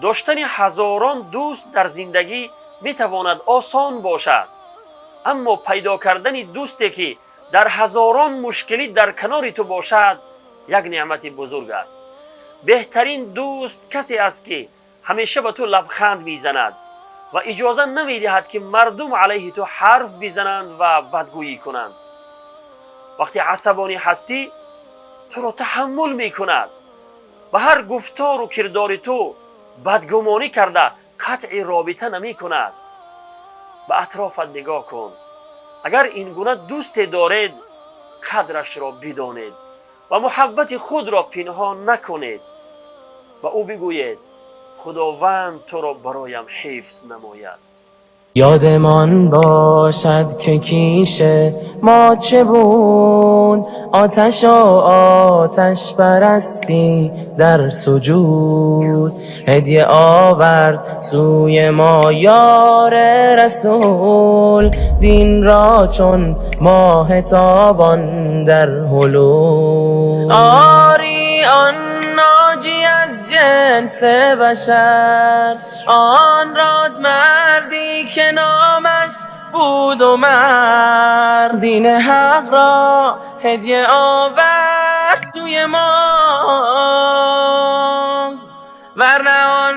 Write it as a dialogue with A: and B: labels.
A: Доштани ҳазорон дӯст дар зиндагӣ метавонад осон бошад, аммо пайдо кардани дӯсте, ки дар ҳазорон мушкилӣ дар канори ту бошад, як неъмати бузург аст. Беҳтарин дӯст касе аст, ки ҳамеша ба ту лабханд мезанад ва иҷоза намедиҳад, ки мардум алайҳи ту ҳарф бизананд ва бадгӯӣ кунанд. Вақте асабонӣ ҳастӣ, туро таҳаммул мекунад, ба ҳар гуфтору кирдори ту бадгумонӣ карда, қатъи робита намекунад. Ба атрофат нигоҳ кун. Агар ин гуна дӯсте доред, қадрашро бидонед ва муҳаббати худро пинҳон накунед. Ба ӯ бигӯед: «Худованд туро бароям ҳифз намояд».
B: یادمان باشد که کیش ما چه بود، آتش و آتش پرستی در سجود. هدیه آورد سوی ما یار رسول، دین را چون ماه تابان در حلول. آری، آن ناجی از جنس بشر، آن رادمردی که نامش بود عمر، دین حق را هدیه آورد سوی ما، ورنه آن